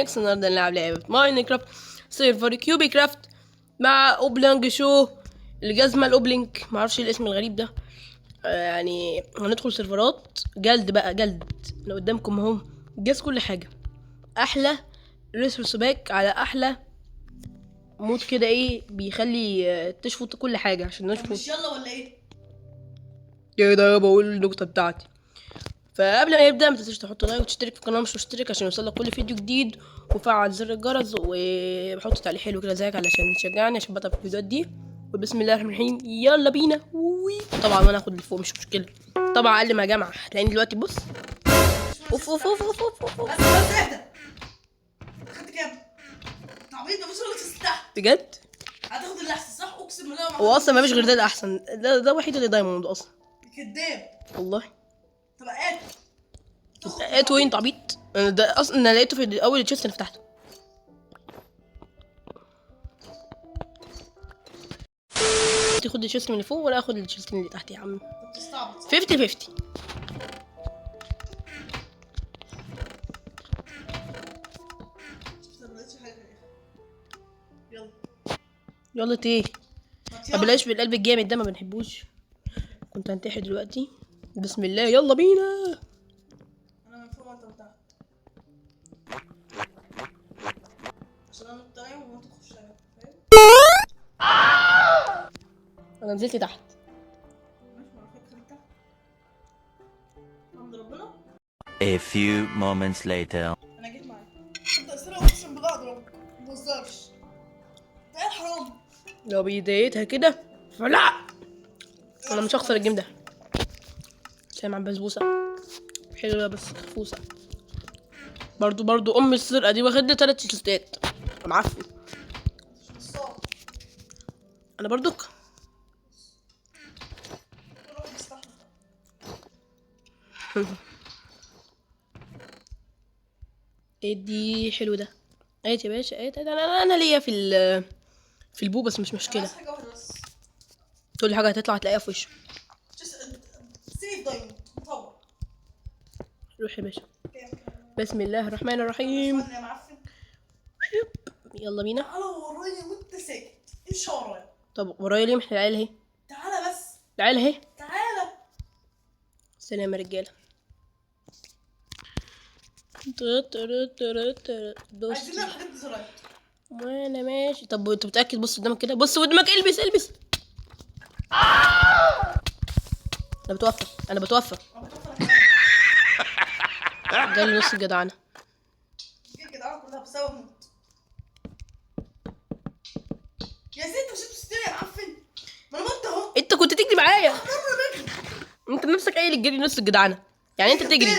ماكس. النهارده نلعب لعبة Minecraft server كيوبي كرافت مع اوبلانج شو الجزمة الاوبلينك، معرفش ايه الاسم الغريب ده. يعني هندخل سيرفرات جلد بقى، جلد. انا قدامكم اهو جاز كل حاجة، احلى resource pack على احلى mod كده، ايه بيخلي تشفط كل حاجة عشان نشفط. مش يلا ولا ايه؟ كده بقول النقطة بتاعتي. فقبل ما يبدأ ما تنساش تحط like وتشترك في القناة مش مشترك عشان يوصلك كل فيديو جديد، وفعل زر الجرس، وبحط تعليق حلو كده زيك علشان تشجعني عشان بتعب في الفيديوهات دي. وبسم الله الرحمن الرحيم يلا بينا. وي. طبعا انا هاخد اللي فوق مش مشكلة، طبعا اقل ما جمع هتلاقيني دلوقتي. بص اوف اوف اوف اوف اوف اوف. بس بس اهدى. خدت كام؟ انت عبيط، مفيش ولا chest تحت. بجد؟ هتاخد اللي احسن صح؟ اقسم بالله ما هو اصلا مفيش غير ده الاحسن، ده الوحيد اللي diamond اصلا. كداب. والله. طب هات. هات وين انت عبيط؟ انا ده اصلا انا لقيته في اول chest اللي فتحته. تاخد ال chest من اللي فوق ولا اخد ال chest من اللي تحت يا عم؟ بتستعبط. 50 50. شفت ما لقيتش حاجة في الاخر. يلا. يلا ايه؟ ما بلاش بالقلب الجامد ده، ما بنحبوش. كنت هنتحر دلوقتي. بسم الله يلا بينا. انا من فوق وانت من تحت. عشان انا الطريق وانت تخش انا، فاهم؟ انا نزلت تحت. ماشي، ما على فكرة خليك تحت. الحمد ربنا. A few moments later. انا جيت معاك. انت اسرع اقسم بالله اضربك. ما تهزرش. ده ايه الحرام؟ لو بدايتها كده فلا انا مش هخسر ال game ده. سلام على البسبوسه حلوة بس خفوسه. برضو ام السرقة دي واخد لي 3 تيشيرتات. انا معفن. انا برضك. ايه دي حلو ده. ايه يا باشا؟ ايه ده؟ انا ليا في البو بس مش مشكلة. عايز حاجة واحدة بس. كل حاجة هتطلع هتلاقيها في وشه. سيف diamond مطور. روح يا باشا. بسم الله الرحمن الرحيم. يا معفن. يلا بينا. تعالى ورايا وانت ساكت. امشي ورايا. طب ورايا ليه؟ ما احنا العيال اهي. تعالى بس. العيال اهي. تعالى. سلام يا رجاله. عايزين نعمل حاجات بسرعة. وانا ماشي. طب انت متأكد؟ بص قدامك كده، بص قدامك، البس البس. انا بتوفى، انا بتوفى. جالي نص الجدعنة. الجدعنة كلها بسبب موت. يا سيدي انت مش بتشتري يا معفن. ما انا مت اهو. انت كنت تجري معايا. انت نفسك قايل الجري نص الجدعنة. يعني انت تجري.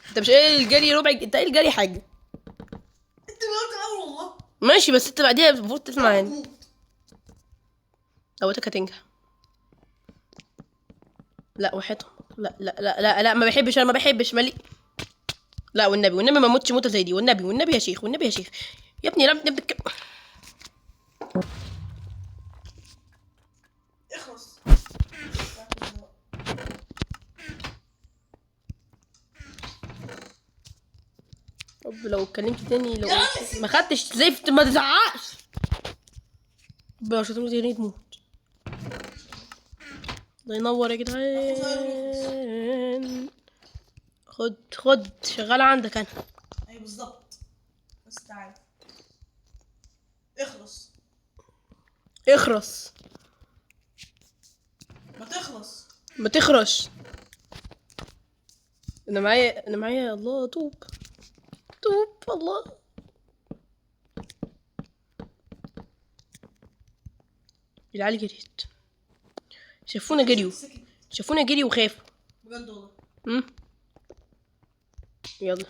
انت مش قايل الجري ربع، انت قايل الجري حاجة. انت اللي قلت الاول والله. ماشي بس انت بعديها المفروض تسمع يعني. لو هتنجح. لا وحياتهم. لا لا لا لا لا ما بحبش، انا ما بحبش مالي. لا والنبي، والنبي ما اموتش موته زي دي، والنبي، والنبي يا شيخ، والنبي يا شيخ. يا ابني لا، ابني اخلص. طب لو اتكلمت تاني، لو ما خدتش زفت ما تزعقش. طب لو شتمت تاني تموت. الله ينور يا جدعان. خد خد شغالة عندك انا. ايوه بالظبط. بس تعالى اخلص. اخرس. ما تخلص. ما تخرش. انا معايا، انا معايا. الله طوب طوب. الله العيال جريت. شافونا جريوا، شافونا جريوا وخافوا. بجد والله. يلا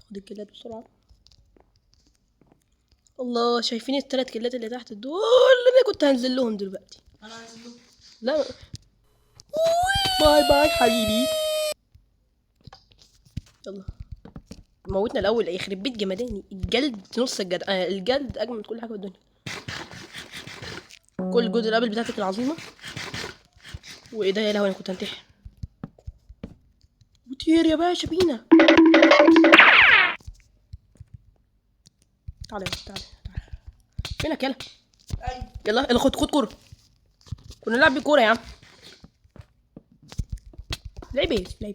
خد الكلات بسرعة. الله شايفين التلات كلات اللي تحت دول؟ انا كنت هنزل لهم دلوقتي. انا هنزل لهم. لا bye bye حبيبي. يلا موتنا الاول. يخرب بيت جمداني الجلد. نص الجلد. الجلد اجمل من كل حاجة في الدنيا. كل golden apple بتاعتك العظيمة. وايه ده يا لهوي، انا كنت هنتحر. طير يا باشا بينا. تعالى تعالى تعالى، فينك؟ يلا. ايوه. يلا يلا، خد خد كورة. كنا نلعب بكورة يا عم. لعب ايه؟ لعب.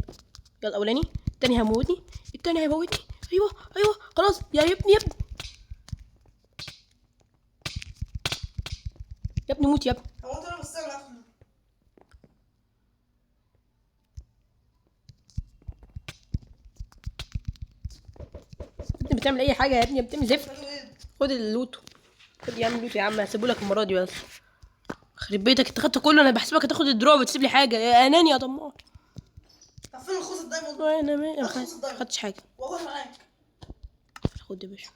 يلا الاولاني، التاني هيموتني، التاني هيموتني. ايوه ايوه خلاص يا ابني يا ابني يا ابني، موت يا ابني. هو انت انا بس انا عارف. يا ابني بتعمل اي حاجة يا ابني، بتعمل زفت. خدوا ايه؟ خد ال loot، خد يا عم ال loot يا عم، هسيبه لك المرة دي بس. خرب بيتك، انت خدت كله، انا بحسبك هتاخد الدروع وتسيب لي حاجة. يا اناني يا طماع. طب فين الخوذه ال diamond؟ انا ما خد ال diamond. خدتش حاجة. والله معاك. خد يا باشا.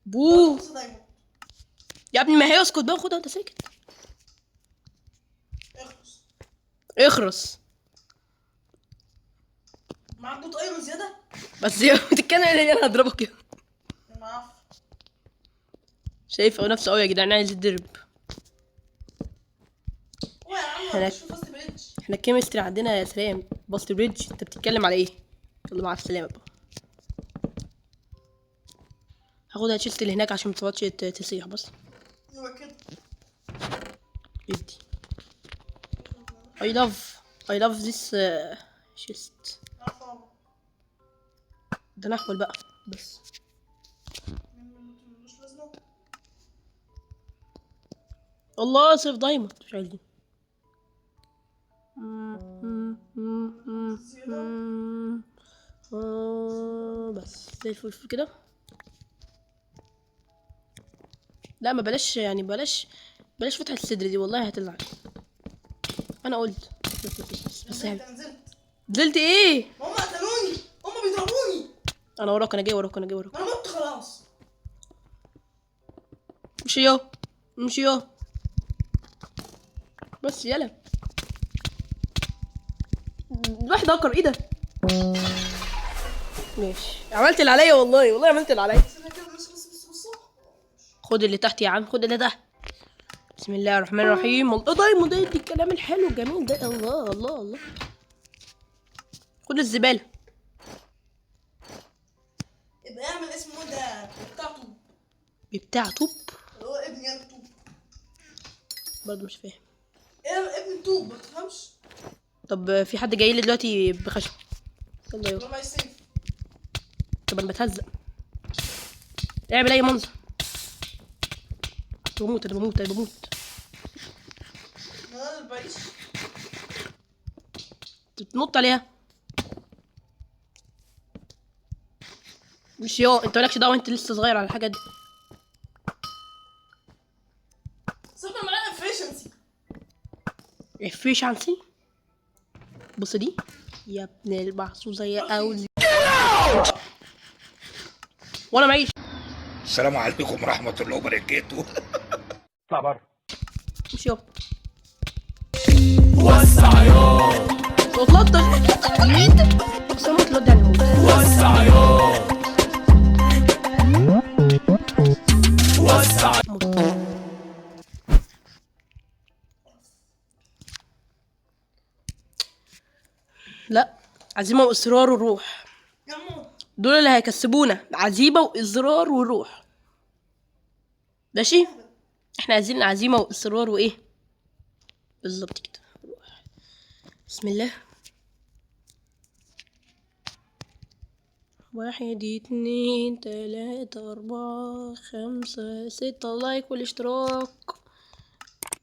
بو الخوذه diamond. يا ابني ما هي اسكت بقى، خدها وانت ساكت. اخلص. اخرس. معاك بوت iron زيادة؟ بس يا بتتكلم ليه؟ انا هضربك يا. معاك. شايف هو نفسه قوي يا جدعان، عايز يتضرب. هو يا عم هناك. مش في fast bridge. احنا ال chemistry عندنا يا سلام. fast bridge انت بتتكلم على ايه؟ يلا مع السلامة بقى. هاخدها chest اللي هناك عشان ما تقعدش تصيح بس. ايوه كده. ادي. I love this chest. عارفه. ده نحول بقى بس. ملوش لازمه. الله سيف diamond مش عايزين. بس زي الفل كده. لا ما بلاش يعني، بلاش بلاش فتحة الصدر دي والله هتزعل. انا قلت بس بس بس, بس نزلت، نزلت. نزلت ايه؟ هم قتلوني، هم بيضربوني. انا وراك، انا جاي وراك، انا جاي وراك. انا مت خلاص. امشي يا، امشي يا، بس يلا. واحد اكر ايه ده؟ ماشي عملت اللي عليا والله، والله عملت اللي عليا. بس انا كده بص بص بص بص. خد اللي تحت يا عم، خد اللي تحت. بسم الله الرحمن الرحيم. والله diamond، ده الكلام الحلو الجميل ده. الله الله الله. خد الزبالة. يبقى اعمل اسمه ده بتاع طوب. بتاع طوب؟ اللي هو ابني يعني طوب. برضه مش فاهم. ايه ابن طوب ما تفهمش؟ طب في حد جاي لي دلوقتي بخشب. يلا يلا. انا معايا سيف. طب انا بتهزق. اعمل اي منظر. بموت انا، بموت انا، بموت. انا اللي بعيش. تنط عليها. مش يا انت مالكش دعوه، انت لسه صغير على الحاجة دي. صح انا معايا efficiency. efficiency. بص دي يا ابن المحظوظه يا اولي. وانا معيش. السلام عليكم ورحمة الله وبركاته. اطلع بره. امشي يابا. وسع يا. اتلطش بس انا موت الواد ده هيموت. وسع يا، وسع. موت. لا عزيمة وإصرار وروح. يا عمو دول اللي هيكسبونا، عزيمة وإصرار وروح. ماشي؟ احنا عايزين عزيمة وإصرار وإيه؟ بالظبط كده. روح. بسم الله. 1 2 3 4 5 6. like والاشتراك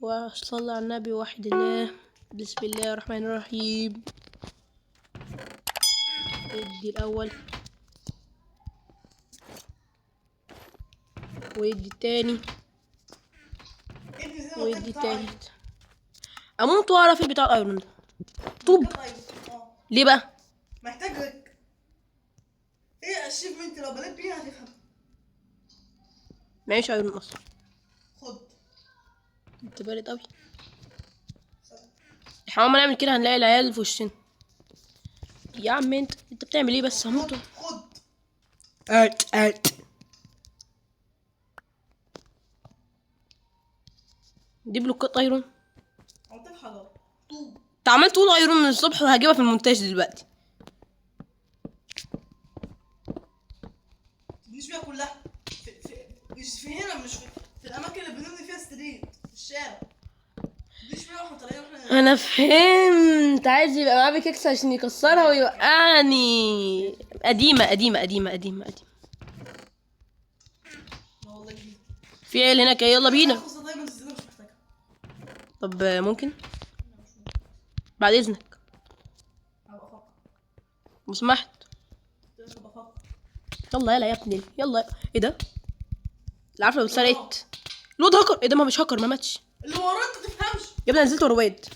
وصلى على النبي واحد الله. بسم الله الرحمن الرحيم. ادي الأول وادي التاني ابني زي ما وادي قلت بتاع التالت. اموت واعرف ايه بتاع ال iron ده. طوب. iron. ليه بقى؟ محتاج لك ايه achievement لو بنيت بيها هتفهم. معيش iron اصلا. خد. انت بارد قوي. احنا عمال نعمل كده هنلاقي العيال في وشنا. يا عم انت بتعمل ايه بس؟ هموت. خد. ات ات دي بلوكات iron. طوب. انت عمال تقول iron من الصبح وهجيبها في المونتاج دلوقتي. تبنيش بيها كلها في مش في هنا، مش في الاماكن اللي بنبني فيها street في الشارع. تبنيش بيها واحنا طالعين واحنا. انا فهمت، عايز يبقى معاه pickaxe عشان يكسرها ويوقعني. قديمة قديمة قديمة قديمة قديمة. لا والله جديد. في عيال هناك، يلا بينا. خلاص diamonds دي مش محتاجها. طب ممكن بعد اذنك هبقى افكر. لو سمحت. قلت لك هبقى افكر. يلا يلا يا ابني يلا. ايه ده؟ لا عارفه لو اتسرقت. الواد هاكر. ايه ده؟ ما مش هاكر، ما ماتش. اللي وراه انت ما تفهمش. يا ابني أنا نزلت ورا واد.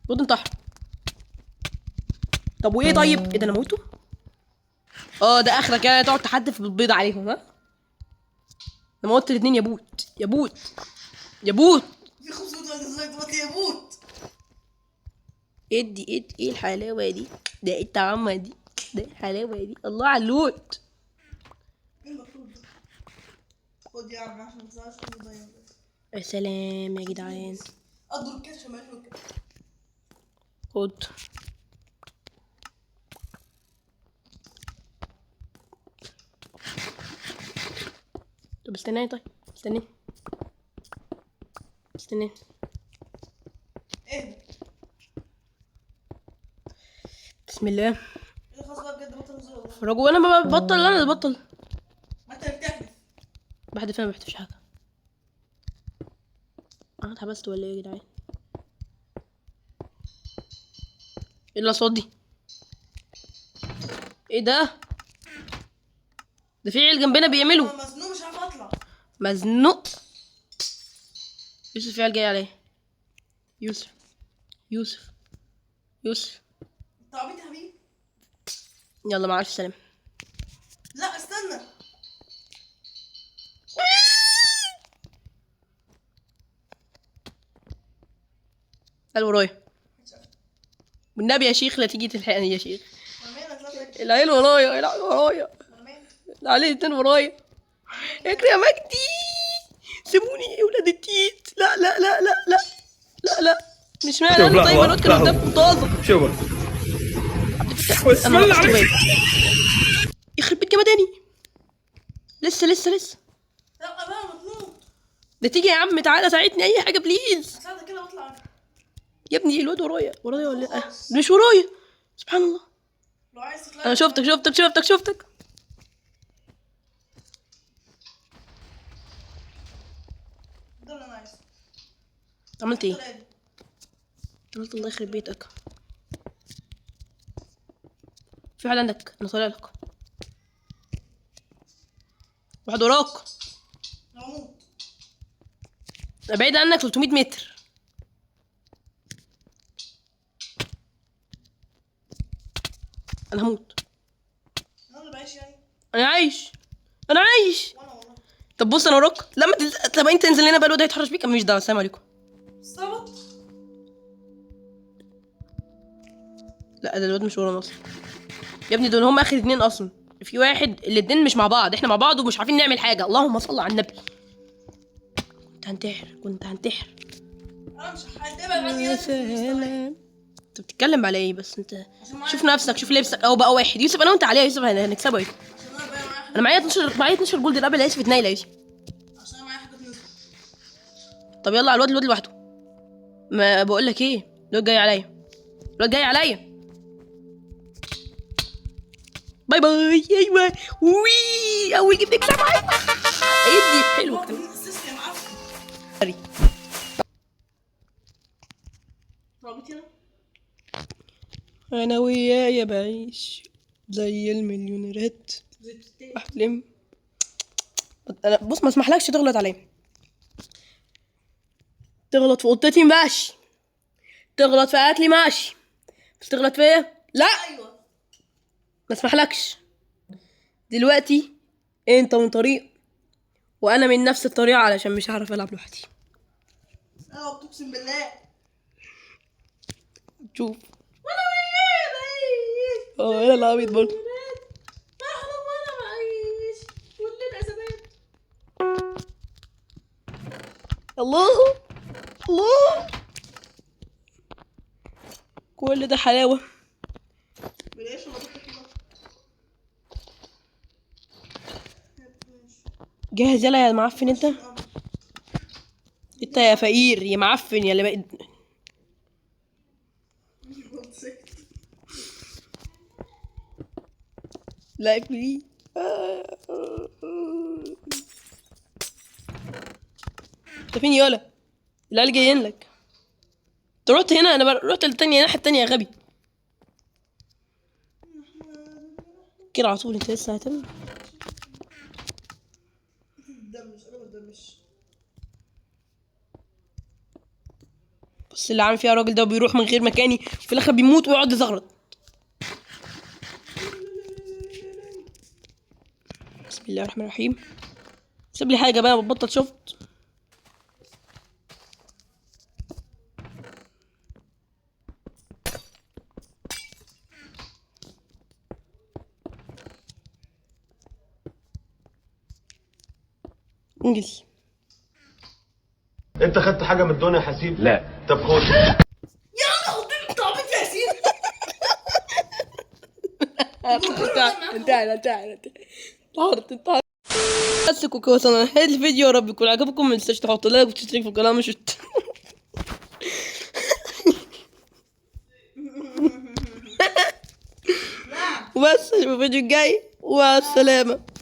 الواد انتحر. طب وايه طيب؟ ايه ده انا موته؟ اه ده اخرك يعني تقعد تحدف بالبيض عليهم. ها انا موت الاتنين يا bot يا bot يا bot. في 500 واحد ازاي دلوقتي يا bot. ادي ادي ايه الحلاوة دي؟ ده ايه الطعامه دي؟ ده ايه الحلاوة دي؟ الله على ال loot. ايه المكتوب ده؟ خد يا عم عشان ما تزعلش من diamond. يا سلام يا جدعان. اضرب كده عشان ما يشوفك. خد طب استناني، طيب استناني استناني. اهدى. بسم الله. ايه خلاص بقى بجد بطل هزار والله. فرجوا انا ببطل، انا اللي ببطل. ما انت اللي بتحدف. بحدف انا ما بحدفش حاجة. انا اتحبست ولا ايه يا جدعان؟ ايه الاصوات دي؟ ايه ده؟ ده في عيال جنبنا بيعملوا. انا مزنوق مش عارف اطلع. مزنوق. يوسف في عيال جاي عليا. يوسف يوسف يوسف. انت عبيط يا حبيبي. يلا مع الف سلامة. لا استنى. قال ورايا. والنبي يا شيخ لا تيجي تلحقني يا شيخ. العيال ورايا، العيال ورايا، العيال الاتنين ورايا. اجري يا مجدي، سيبوني يا ولاد التيت. لا لا لا لا لا لا لا مش معنى. انا طيب الواد كان قدامكم طازة. شوف انا وقفت باب. يخرب بيت جمداني. لسه لسه لسه. لا بقى مطلوب. ده تيجي يا عم تعالى ساعدني اي حاجة please. اساعدك كده واطلع انا. يا ابني الواد ورايا، ورايا ولا لا؟ مش ورايا. سبحان الله. لو عايز تطلع انا شفتك شفتك شفتك شفتك. ده اللي انا عايزه. عملت ايه؟ طلع لي. عملت الله يخرب بيتك. في واحد عندك، انا طالع لك. واحد وراك. انا هموت. انا بعيد عنك 300 متر. انا هموت. انا اللي بعيش يعني. انا عايش انا عايش. وانا والله. طب بص انا وراك. لما طب انت انزل هنا بقى الواد هيتحرش بيك. مش دعوه. السلام عليكم. استعبط. لا ده الواد مش ورانا اصلا يا ابني. دول هم اخر اتنين اصلا. في واحد، الاتنين مش مع بعض، احنا مع بعض ومش عارفين نعمل حاجة. اللهم صل على النبي. كنت هنتحر كنت هنتحر. انا مش هتبعد عني. يا سلام. انت بتتكلم على ايه بس انت؟ عشان معايا. شوف نفسك، شوف لبسك. او بقى واحد يوسف انا وانت عليها يا يوسف هنكسبه يا يوسف. عشان انا بقى معايا حاجة. انا معايا 12، معايا 12 gold apple يا يوسف، اتنيل يا يوسف. عشان انا معايا حاجة نزل. طب يلا على الواد، الواد لوحده. ما بقول لك ايه، الواد جاي عليا، الواد جاي عليا. bye bye. ايوه وي اول game نكسب. ايوه ادي حلو. هو ال assist يا معفن. عبيط يلا. انا ويايا بعيش زي المليونيرات بحلم. انا بص ما اسمحلكش تغلط عليا. تغلط في قطتي ماشي، تغلط في اكلي ماشي، بس تغلط فيا لا. ايوه ما اسمحلكش. دلوقتي انت من طريق وانا من نفس الطريقة علشان مش هعرف العب لوحدي. انا اقسم بالله. شوف اه انا العبيط برضه. بحلم وانا بعيش كل الازمات. الله. الله، كل ده حلاوة. بلاش ولا بطل كده. جاهز يلا يا معفن انت. انت يا فقير يا معفن يا اللي بقيت. لا بليز. انت فين يالا؟ العيال جايين لك. انت رحت هنا، انا رحت للتانية، الناحية التانية يا غبي. كده على طول انت لسه هتعمل. دمش، انا ما بدمش. بص اللي عامل فيها الراجل ده بيروح من غير مكاني، وفي الاخر بيموت ويقعد يزغرط. بسم الله الرحمن الرحيم. سيب لي حاجة بقى، ببطل شفت. انجز. انت خدت حاجة من الدنيا يا حسيب؟ لا. طب خد. يا عم حطيت انت عبيط يا ياسين. انتهى انتهى انتهى انتهى. بس كوكو، وصلنا لنهاية الفيديو. يا رب يكون عجبكم. ما تنساش تحط like وتشترك في القناة. مش وبس، اشوفكم الفيديو الجاي، ومع السلامة.